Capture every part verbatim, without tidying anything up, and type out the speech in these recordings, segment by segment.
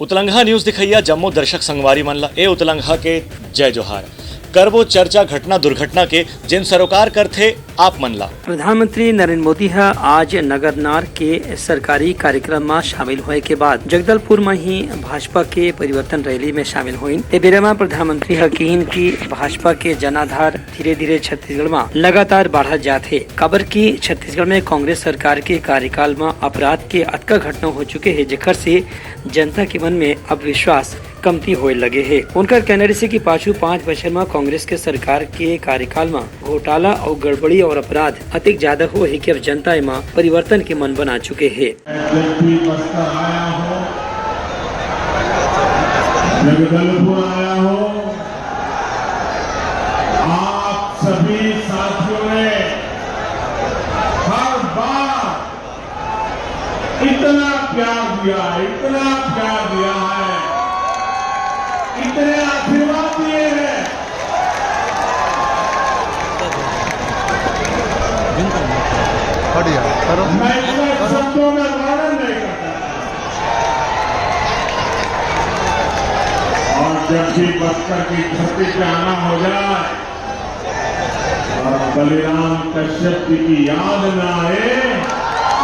उतलंघा news दिखइया जम्मो दर्शक संगवारी मन ला ए उतलंघा के जय जोहार। करबो चर्चा घटना दुर्घटना के, जेन सरोकार करथे आप मन ला। प्रधानमंत्री नरेंद्र मोदी ह आज नगरनार के सरकारी कार्यक्रम म शामिल होए के बाद जगदलपुर म ही भाजपा के परिवर्तन रैली में शामिल होइन। ए बेरा म प्रधानमंत्री ह किहिन कि भाजपा के जनाधार धीरे-धीरे छत्तीसगढ़ म लगातार बाढ़त जात हे, काबर कि छत्तीसगढ़ में कांग्रेस सरकार के कार्यकाल म अपराध के अतका घटना हो चुके हे, जेकर से जनता के मन में अब विश्वास कमती होए लगे हे। उनकर कहना रहिसे कि पाछू पाँच बछर म कांग्रेस के सरकार के कार्यकाल म घोटाला अउ गड़बड़ी अउ अपराध अतेक ज्यादा होए हे कि अब जनता एमा परिवर्तन के मन बना चुके हे। मैं जब भी बस्तर आया हूँ, जगदलपुर आया हूँ, आप सभी साथियों ने हर बार इतना प्यार दिया है, इतना प्यार दिया है, इतने आशीर्वाद दिए हैं। हट यार, करो। मैं इसका शब्दों में वर्णन नहीं कर सकता। और जब भी बस्तर की धरती पे आना हो जाए और बलिराम कश्यप जी की याद ना आए,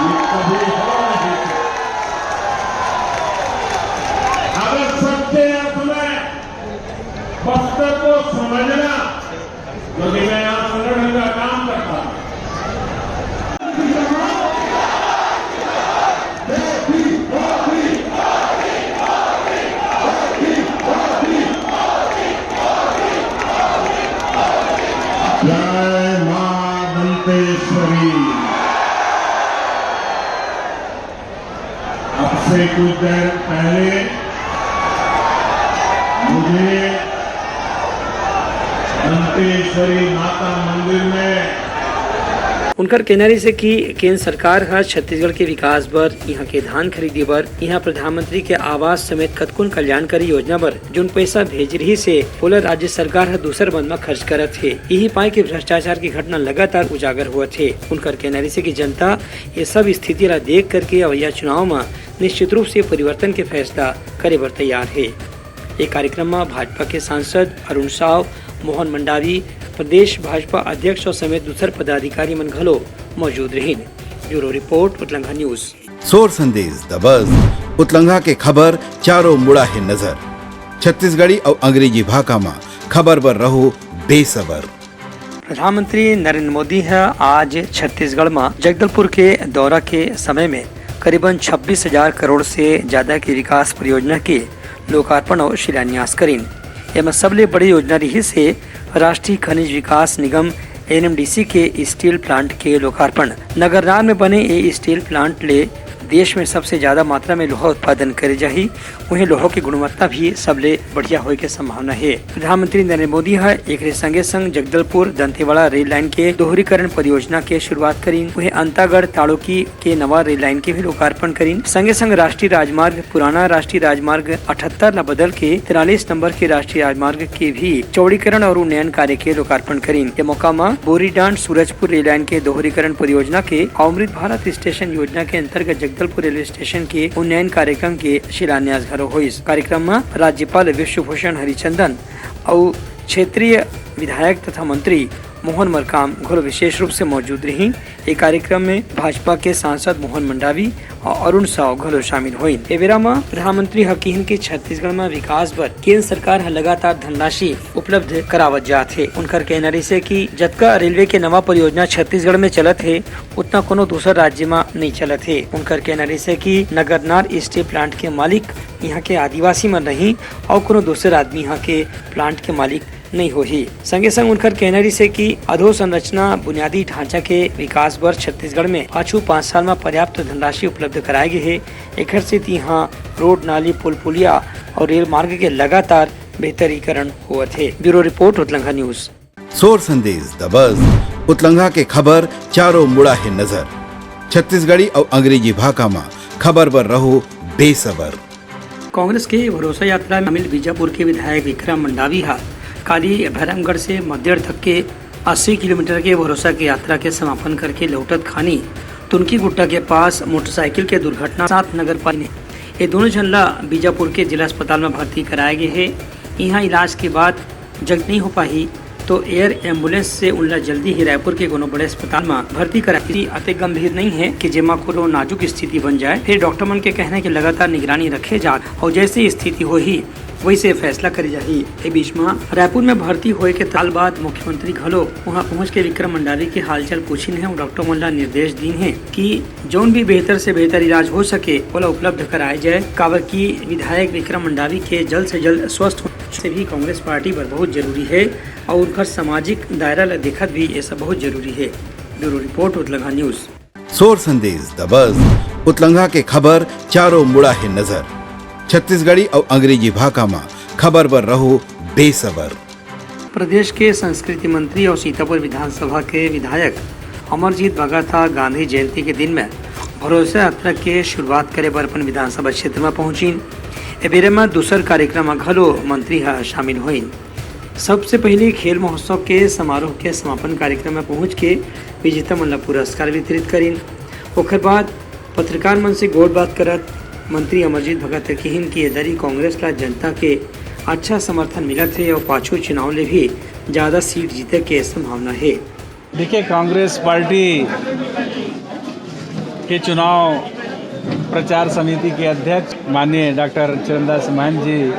ये कभी हो नहीं सकता। अगर सच्चे अर्थ में बस्तर को समझना, क्योंकि मैं यहाँ संगठन का काम करता हूँ। जय मां दंतेश्वरी। अब से कुछ देर पहले मुझे दंतेश्वरी माता मंदिर में उनकर कहना रहिसे कि केंद्र सरकार ह छत्तीसगढ़ के विकास बर, इहां के धान खरीदी बर, इहां प्रधानमंत्री के आवास समेत कतकोन कल्याणकारी योजना बर जोन पैसा भेज रहिसे, ओला राज्य सरकार ह दूसर बंद म खर्च करत हे। इही पाय के भ्रष्टाचार के घटना लगातार उजागर होवत हे। उनकर कहना रहिसे कि जनता ये सब स्थिति ला देख करके अवइया चुनाव म निश्चित रूप से परिवर्तन के फैसला करे बर तैयार हे। ये कार्यक्रम म भाजपा के सांसद अरुण साव, मोहन मंडावी, प्रदेश भाजपा अध्यक्ष अउ समेत दूसर पदाधिकारी मन घलो मौजूद रहिन। Bureau report, Utlangha news. सोर संदेश दबस, उतलंघा के खबर चारों मुड़ा हे नजर। छत्तीसगढ़ी अउ अंग्रेजी भाखा म खबर बर रहो बेसबर। प्रधानमंत्री नरेंद्र मोदी ह आज छत्तीसगढ़ म जगदलपुर के दौरा के समय में करीबन छब्बीस हजार करोड़ से ज्यादा के विकास परियोजना के लोकार्पण अउ शिलान्यास करीन। एमा सबले बड़ी योजना रिहिस हे राष्ट्रीय खनिज विकास निगम, एनएमडीसी, के स्टील प्लांट के लोकार्पण। नगरनार में बने ए स्टील प्लांट ले देश में सबसे ज्यादा मात्रा में लोहा उत्पादन करे जाही। उहें, लोहा के गुणवत्ता भी सबले बढ़िया होए के संभावना हे। प्रधानमंत्री नरेंद्र मोदी ह एकरे संगे संग जगदलपुर दंतेवाड़ा रेल लाइन के दोहरीकरण परियोजना के शुरुआत करीन। उहें, अंतागढ़ ताड़ोकी के नवा रेल लाइन के भी लोकार्पण करीन। संगे संग राष्ट्रीय राजमार्ग, पुराना राष्ट्रीय राजमार्ग अठहत्तर ला बदल के तिरालीस नंबर के राष्ट्रीय राजमार्ग के भी चौड़ीकरण और उन्नयन कार्य के लोकार्पण करीन। ये मौका म बोरीडांड सूरजपुर रेल लाइन के दोहरीकरण परियोजना के, अमृत भारत स्टेशन योजना के अंतर्गत जगदलपुर रेलवे स्टेशन के उन्नयन कार्यक्रम के शिलान्यास घलो होइस। कार्यक्रम म राज्यपाल विश्वभूषण हरिचंदन अउ क्षेत्रीय विधायक तथा मंत्री मोहन मरकाम घलो विशेष रूप से मौजूद रहिन। ए कार्यक्रम में भाजपा के सांसद मोहन मंडावी अउ अरुण साव घलो शामिल होइन। ए बेरा म प्रधानमंत्री ह किहिन कि छत्तीसगढ़ म विकास बर केंद्र सरकार ह लगातार धनराशि उपलब्ध करावत जात हे। उनकर कहना रहिसे कि जतका रेलवे के नवा परियोजना छत्तीसगढ़ में चलत हे, उतना कोनो दूसर राज्य म नइ चलत हे। उनकर कहना रहिसे कि नगरनार स्टील प्लांट के मालिक इहां के आदिवासी मन रही अउ कोनो दूसर आदमी इहां के प्लांट के मालिक नइ होही। संगे संग उनकर कहना रहिसे कि अधोसंरचना बुनियादी ढांचा के विकास बर छत्तीसगढ़ में पाछू पाँच साल म पर्याप्त धनराशि उपलब्ध कराए गे हे। एखर सेती इहां रोड, नाली, पुल पुलिया अउ रेल मार्ग के लगातार बेहतरीकरण होवत हे। Bureau report, Utlangha news. सोर संदेश दबस, उतलंघा के खबर चारों मुड़ा हे नजर। छत्तीसगढ़ी अउ अंग्रेजी भाखा म खबर बर रहो बेसबर। कांग्रेस के भरोसा यात्रा में शामिल बीजापुर के विधायक विक्रम मंडावी ह काली भैरमगढ़ से मद्देड़ तक के अस्सी किलोमीटर के भरोसा के यात्रा के समापन करके लौटत खानी तुनकी गुट्टा के पास मोटरसाइकिल के दुर्घटना सात नगर पालिका ने ये दोनों झन ला बीजापुर के जिला अस्पताल में भर्ती कराए गए हे। यहाँ इलाज के बाद जब नहीं हो पाही, तो एयर एम्बुलेंस से उनला जल्दी ही रायपुर के कोनो बड़े अस्पताल में भर्ती कराही। अतेक गंभीर नहीं है कि जेमा कोनो नाजुक स्थिति बन जाए। फिर डॉक्टर मन के कहना है कि लगातार निगरानी रखे जात और जैसे स्थिति होही, वैसे फैसला करे जाही। ए बीच में रायपुर में भर्ती होए के ताल बाद मुख्यमंत्री घलो वहां पहुंच के विक्रम मंडावी के हालचाल पूछिन हे और डॉक्टर मन ला निर्देश दीन हे कि जौन भी बेहतर से बेहतर इलाज हो सके, ओला उपलब्ध कराए जाए, काबर कि विधायक विक्रम मंडावी के जल्द से जल्द स्वस्थ होना से भी कांग्रेस पार्टी बर बहुत जरूरी है और उनकर सामाजिक दायरा ला देखत भी ये सब बहुत जरूरी है। Bureau report, Utlangha news. सोर संदेश दबस, उतलंघा के खबर चारों मुड़ा हे नजर। छत्तीसगढ़ी अउ अंग्रेजी भाखा म खबर बर रहो बेसबर। प्रदेश के संस्कृति मंत्री और सीतापुर विधानसभा के विधायक अमरजीत भगत ह गांधी जयंती के दिन में भरोसा यात्रा के शुरुआत करे बर अपन विधानसभा क्षेत्र में पहुंचिन। ए बेरा में दूसर कार्यक्रम में घलो मंत्री ह शामिल होइन। सबसे पहले खेल महोत्सव के समारोह के समापन कार्यक्रम में पहुंच के विजेता मन ला पुरस्कार वितरित करिन। ओखर बाद पत्रकार मन से गोठ बात करत मंत्री अमरजीत भगत ह किहिन कि ए दरी कांग्रेस ला जनता के अच्छा समर्थन मिलत हे और पाछू चुनाव ले भी ज्यादा सीट जीते के संभावना हे। देखिए, कांग्रेस पार्टी के चुनाव प्रचार समिति के अध्यक्ष माननीय डॉक्टर चरणदास महंत जी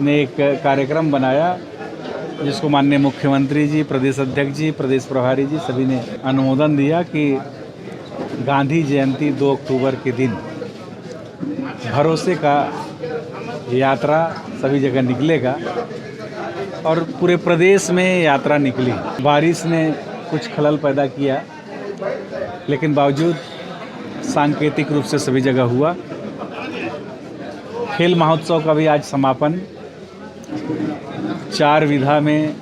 ने एक कार्यक्रम बनाया, जिसको माननीय मुख्यमंत्री जी, प्रदेश अध्यक्ष जी, प्रदेश प्रभारी जी सभी ने अनुमोदन दिया कि गांधी जयंती दो अक्टूबर के दिन भरोसे का यात्रा सभी जगह निकलेगा और पूरे प्रदेश में यात्रा निकली। बारिश ने कुछ खलल पैदा किया, लेकिन बावजूद सांकेतिक रूप से सभी जगह हुआ। खेल महोत्सव का भी आज समापन। चार विधा में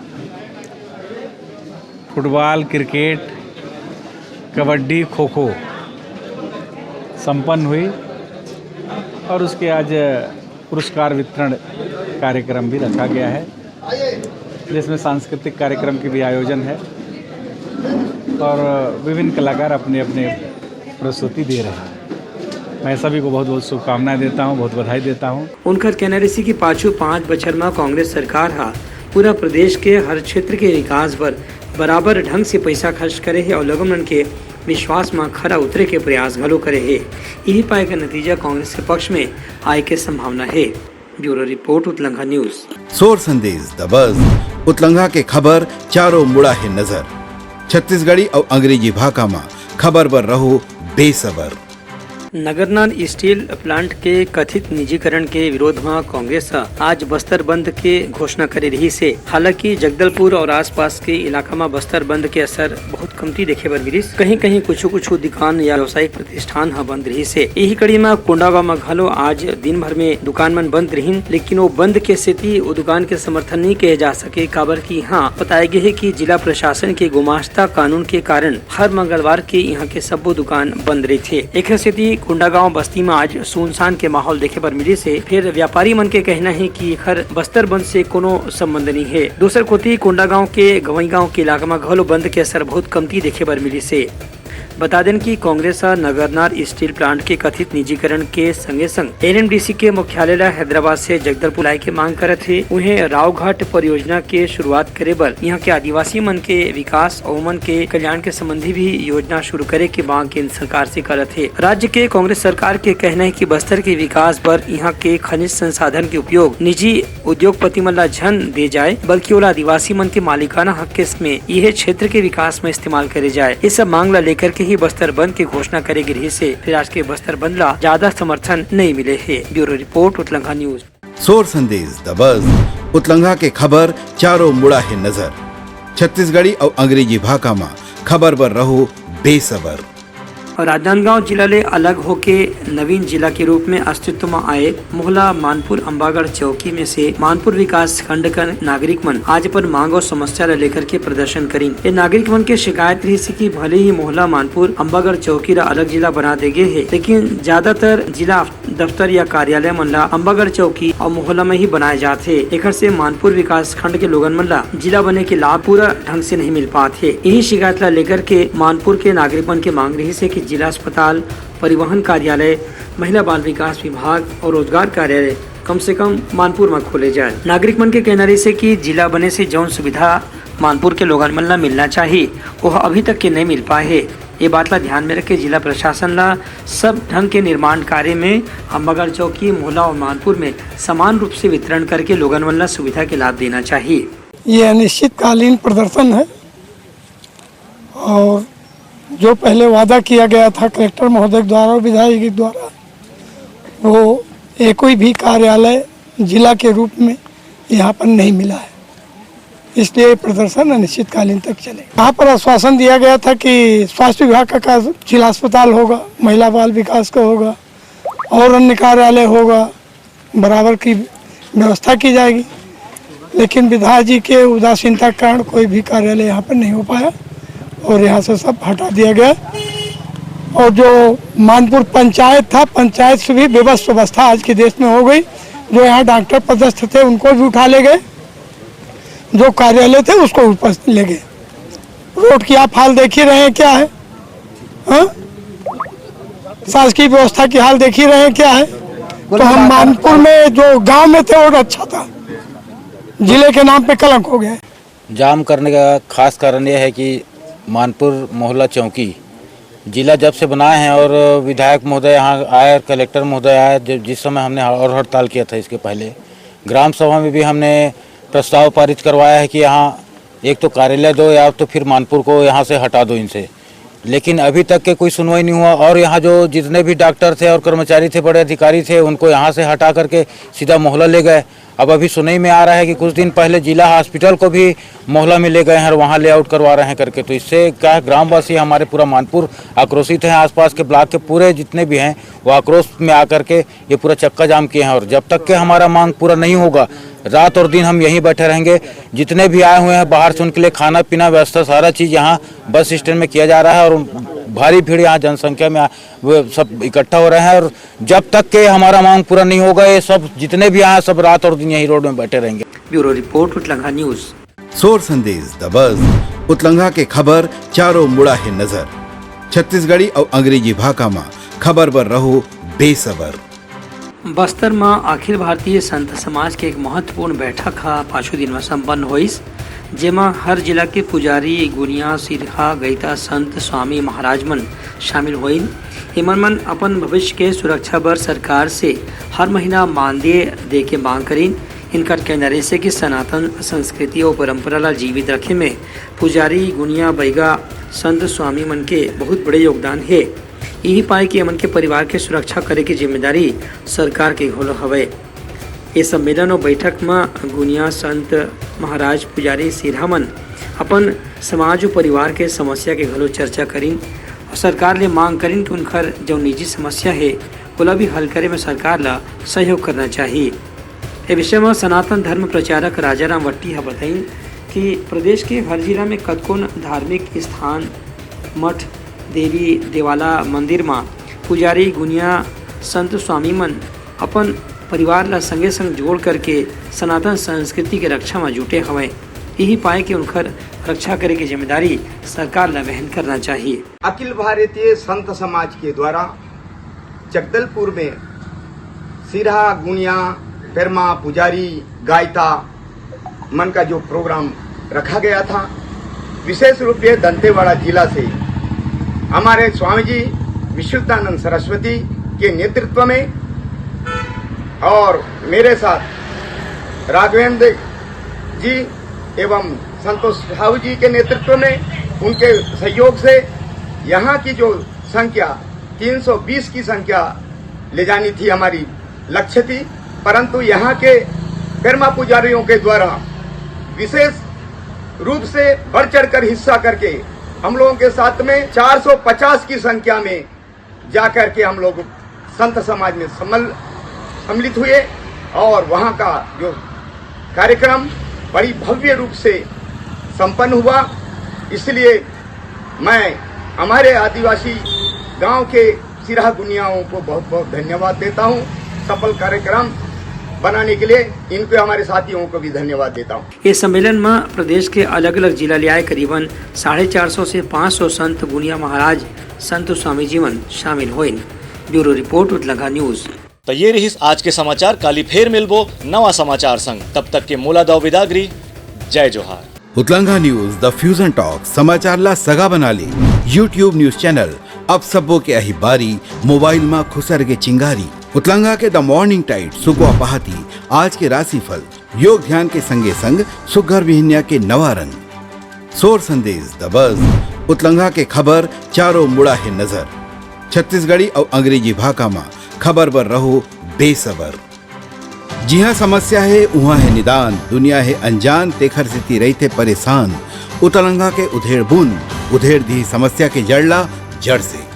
फुटबॉल, क्रिकेट, कबड्डी, खो खो संपन्न हुई और उसके आज पुरस्कार वितरण कार्यक्रम भी रखा गया है, जिसमें सांस्कृतिक कार्यक्रम की भी आयोजन है और विभिन्न कलाकार अपने अपने प्रस्तुति दे रहे हैं। मैं सभी को बहुत बहुत शुभकामनाएं देता हूं, बहुत बधाई देता हूं। उनकर कहना रहिस कि पाछू पांच बछर म कांग्रेस सरकार ह पूरा प्रदेश के हर क्षेत्र के विकास बर बराबर ढंग से पैसा खर्च करे हे और लोगन मन के विश्वास म खरा उतरे के प्रयास घलो करे हे। यही पाए के नतीजा कांग्रेस के पक्ष में आए के संभावना हे। Bureau report, Utlangha news. सोर संदेश दबस, उतलंघा के खबर चारों मुड़ा हे नजर। छत्तीसगढ़ी अउ अंग्रेजी भाखा म खबर बर रहो बेसबर। नगरनार स्टील प्लांट के कथित निजीकरण के विरोध म कांग्रेस ह आज बस्तर बंद के घोषणा करे रहिस हे। हालांकि जगदलपुर और आसपास के इलाका म बस्तर बंद के असर बहुत कमती देखे बर मिलिस। कहीं-कहीं कुछु-कुछु दुकान या व्यावसायिक प्रतिष्ठान ह बंद रहिस हे। यही कड़ी म कोंडागांव म घलो आज दिन भर में दुकान मन बंद रहिन, लेकिन वो बंद के सेती वो दुकान के समर्थन नहीं कहे जा सके, काबर कि इहाँ बताए गे हे कि जिला प्रशासन के गुमास्ता कानून के कारण हर मंगलवार के इहाँ के सब्बो दुकान बंद रहिथे। एखर सेती कोंडागांव बस्ती म आज सुनसान के माहौल देखे बर मिलिस हे। फेर व्यापारी मन के कहना हे कि एखर बस्तर बंद से कोनो संबंध नहीं हे। दूसर कोती कोंडागांव के गवई गांव के इलाका म घलो बंद के असर बहुत कमती देखे बर मिलिस हे। बता देन कि कांग्रेस ह नगरनार स्टील प्लांट के कथित निजीकरण के संगे संग एनएमडीसी के मुख्यालय ला हैदराबाद से जगदलपुर लाए के मांग करत हे। उहें रावघाट परियोजना के शुरुआत करे बर इहाँ के आदिवासी मन के विकास अउ ओमन के कल्याण के संबंधी भी योजना शुरू करे के मांग केंद्र सरकार से करत हे। राज्य के कांग्रेस सरकार के कहना हे कि बस्तर के विकास बर इहाँ के खनिज संसाधन के उपयोग निजी उद्योगपति मन ला झन दे जाए, बल्कि ओला आदिवासी मन के मालिकाना हक के में इहे क्षेत्र के विकास में इस्तेमाल करे जाए। इस मांग ला लेकर के ही बस्तर बंद के घोषणा करे गे रहिस हे। फिर आज के बस्तर बंद ला ज्यादा समर्थन नहीं मिले हे। Bureau report, Utlangha news. सोर संदेश दबस, उतलंघा के खबर चारों मुड़ा हे नजर। छत्तीसगढ़ी अउ अंग्रेजी भाखा म खबर बर रहो बेसबर। राजनांदगांव जिला ले अलग होके नवीन जिला के रूप में अस्तित्व में आए मोहला मानपुर अम्बागढ़ चौकी में से मानपुर विकास खंड कर नागरिक मन आज अपन मांग और समस्या ला लेकर के प्रदर्शन करिन। ये नागरिक मन के शिकायत रहिस कि भले ही मोहला मानपुर अम्बागढ़ चौकी ला अलग जिला बना दे गे हे, लेकिन ज्यादातर जिला दफ्तर या कार्यालय मन ला अम्बागढ़ चौकी और मोहला में ही बनाए जात हे। एखर से मानपुर विकास खंड के लोगन मन ला जिला बने के लाभ पूरा ढंग से नहीं मिल पात हे। यही शिकायत ला लेकर के मानपुर के नागरिक मन के मांग रहिस हे कि जिला अस्पताल, परिवहन कार्यालय, महिला बाल विकास विभाग और रोजगार कार्यालय कम से कम मानपुर में खोले जाए। नागरिक मन के कहना रहिस हे कि जिला बने से जौन सुविधा मानपुर के लोगन मन ला मिलना चाही, वह अभी तक के नहीं मिल पाए हे। ये बात ला ध्यान में रख के जिला प्रशासन ला सब ढंग के निर्माण कार्य में अम्बागढ़ चौकी, मोहला और मानपुर में समान रूप से वितरण करके लोगन मन ला सुविधा के लाभ देना चाहिए। ये अनिश्चितकालीन प्रदर्शन है और जो पहले वादा किया गया था कलेक्टर महोदय के द्वारा और विधायक के द्वारा, वो एक कोई भी कार्यालय जिला के रूप में यहाँ पर नहीं मिला है, इसलिए ये प्रदर्शन अनिश्चितकालीन तक चलेगा। यहाँ पर आश्वासन दिया गया था कि स्वास्थ्य विभाग का कार्य, जिला अस्पताल होगा, महिला बाल विकास का होगा और अन्य कार्यालय होगा, बराबर की व्यवस्था की जाएगी, लेकिन विधायक जी के उदासीनता के कारण कोई भी कार्यालय यहाँ पर नहीं हो पाया और यहाँ से सब हटा दिया गया। और जो मानपुर पंचायत था, पंचायत से भी विवश अवस्था आज के देश में हो गई। जो यहाँ डॉक्टर पदस्थ थे, उनको भी उठा ले गए, जो कार्यालय थे, उसको ऊपर ले गए। रोड की आप हाल देख ही रहे हैं क्या है, हाँ? शासकीय व्यवस्था की हाल देख ही रहे हैं क्या है। तो हम मानपुर में जो गांव में थे, वो अच्छा था, जिले के नाम पे कलंक हो गया है। जाम करने का खास कारण यह है कि मानपुर मोहला चौकी जिला जब से बना है और विधायक महोदय यहाँ आए और कलेक्टर महोदय आए, जब, जिस समय हमने और हड़ताल किया था इसके पहले, ग्राम सभा में भी हमने प्रस्ताव पारित करवाया है कि यहाँ एक तो कार्यालय दो या तो फिर मानपुर को यहाँ से हटा दो इनसे, लेकिन अभी तक के कोई सुनवाई नहीं हुआ। और यहाँ जो जितने भी डॉक्टर थे और कर्मचारी थे, बड़े अधिकारी थे, उनको यहाँ से हटा करके सीधा मोहला ले गए। अब अभी सुनवाई में आ रहा है कि कुछ दिन पहले जिला हॉस्पिटल को भी मोहला में ले गए हैं और वहाँ लेआउट करवा रहे हैं करके। तो इससे क्या है, ग्रामवासी हमारे पूरा मानपुर आक्रोशित हैं, आसपास के ब्लॉक के पूरे जितने भी हैं, वो आक्रोश में आकर के ये पूरा चक्का जाम किए हैं। और जब तक के हमारा मांग पूरा नहीं होगा, रात और दिन हम यहीं बैठे रहेंगे। जितने भी आए हुए हैं बाहर से, उनके लिए खाना पीना, व्यवस्था, सारा चीज़ यहाँ बस स्टैंड में किया जा रहा है और भारी भीड़ यहाँ जनसंख्या में आ-, वो सब इकट्ठा हो रहे हैं। और जब तक के हमारा मांग पूरा नहीं होगा, ये सब जितने भी आए हैं, सब रात और दिन यहीं रोड में बैठे रहेंगे। Bureau report, Utlangha news. सोर संदेश दबस, उतलंघा के खबर चारों मुड़ा हे नजर। छत्तीसगढ़ी अउ अंग्रेजी भाखा म खबर बर रहो बेसबर। बस्तर म अखिल भारतीय संत समाज के एक महत्वपूर्ण बैठक ह पाछू दिन म संपन्न होइस, जेमा हर जिला के पुजारी, गुनिया, सिरहा, गईता संत स्वामी महाराज मन शामिल होइन। एमन मन अपन भविष्य के सुरक्षा बर सरकार से हर महीना मानदेय दे के मांग करिन। इनकर कहना रहिस हे कि सनातन संस्कृति अउ परंपरा ला जीवित रखे में पुजारी, गुनिया, बैगा, संत, स्वामी मन के बहुत बड़े योगदान हे। इही पाय कि एमन के परिवार के सुरक्षा करे के जिम्मेदारी सरकार के घलो हवय। ए सम्मेलन अउ बैठक म गुनिया, संत, महाराज, पुजारी, सिरहा मन अपन समाज अउ परिवार के समस्या के घलो चर्चा करिन अउ सरकार ले मांग करिन कि उनकर जउन निजी समस्या हे, ओला भी हल करे म सरकार ला सहयोग करना चाही। ए विषय म सनातन धर्म प्रचारक राजाराम वट्टी ह बताइन कि प्रदेश के हर जिला में कतकोन धार्मिक स्थान, मठ, देवी देवाला, मंदिर म पुजारी, गुनिया, संत, स्वामी मन अपन परिवार ला संगे संग जोड़ करके सनातन संस्कृति के रक्षा म जुटे हवंय। इही पाय के उनकर रक्षा करे के जिम्मेदारी सरकार ला वहन करना चाहिए। अखिल भारतीय संत समाज के द्वारा जगदलपुर में सिरहा, गुनिया, पेरमा, पुजारी, गायता मन का जो प्रोग्राम रखा गया था, विशेष रूप से दंतेवाड़ा जिला से हमारे स्वामी जी विशुद्धानंद सरस्वती के नेतृत्व में और मेरे साथ राघवेंद्र जी एवं संतोष साहू जी के नेतृत्व में, उनके सहयोग से यहाँ की जो संख्या तीन सौ बीस की संख्या ले जानी थी, हमारी लक्ष्य थी, परंतु यहाँ के कर्मा पुजारियों के द्वारा विशेष रूप से बढ़ चढ़कर हिस्सा करके हम लोगों के साथ में चार सौ पचास की संख्या में जा करके हम लोग संत समाज में सम्मल-, सम्मिलित हुए और वहाँ का जो कार्यक्रम बड़ी भव्य रूप से संपन्न हुआ। इसलिए मैं हमारे आदिवासी गांव के सिरहा गुनियाओं को बहुत बहुत धन्यवाद देता हूँ। सफल कार्यक्रम बनाने के लिए इनको, हमारे साथियों को भी धन्यवाद देता हूँ। इस सम्मेलन में प्रदेश के अलग-अलग जिला ले आए करीबन साढ़े चार सौ से पाँच सौ संत गुनिया महाराज संत स्वामी जी मन शामिल होइन। Bureau report, Utlangha news. त ये रिहिस आज के समाचार। काली फेर मिलबो नवा समाचार संग। तब तक के मोला दव बिदागरी। जय जोहार। उतलंघा न्यूज, द फ्यूजन टॉक, समाचार ला सगा बना ले। YouTube न्यूज चैनल, अब सबो के अही बारी, मोबाइल मा खुसर के चिंगारी। उतलंघा के द मॉर्निंग टाइड, सुकवा पहाती, आज के राशिफल, योग ध्यान के संगे संग सुग्घर बिहनिया के नवा रंग, सोर संदेश, द बज, उतलंघा के खबर, चारों मुड़ा हे नजर। छत्तीसगढ़ी अउ अंग्रेजी भाखा मा खबर बर रहो बेसबर। जिहाँ समस्या हे, उहाँ हे निदान, दुनिया हे अनजान, तेखर सेती रहिथे परेशान। उतलंघा के उधेड़ बुन, उधेड़ दिही समस्या के जड़ ला जड़ से।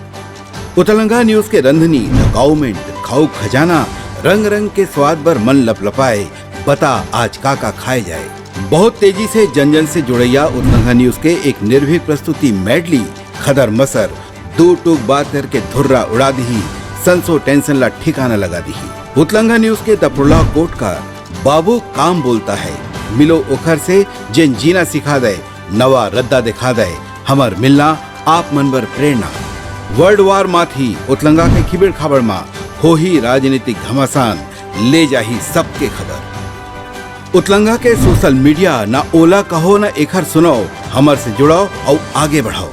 उतलंघा न्यूज के रंधनी, द काउमेंट, खाऊ खजाना, रंग रंग के स्वाद बर मन लपलपाए, बता आज का का खाए जाए। बहुत तेजी से जन जन से जुड़ैया उतलंघा न्यूज के एक निर्भीक प्रस्तुति मेडली, खदर मसर, दू टूक बात करके धुर्रा उड़ा दिही, संसो टेंशन ला ठिकाना लगा दिही। उतलंघा न्यूज के दफरुला कोट का बाबू काम बोलता है, मिलो ओखर से जेन जीना सिखा दे, नवा रद्दा दिखा दे, हमर मिलना आप मन बर प्रेरणा। वर्ल्ड वार माथी उतलंघा के खिबेड़ खाबड़ मा होही राजनीतिक घमासान, ले जाही सबके खबर। उतलंघा के सोशल मीडिया, ना ओला कहो ना एखर सुनाओ, हमर से जुड़ाओ अउ आगे बढ़ाओ।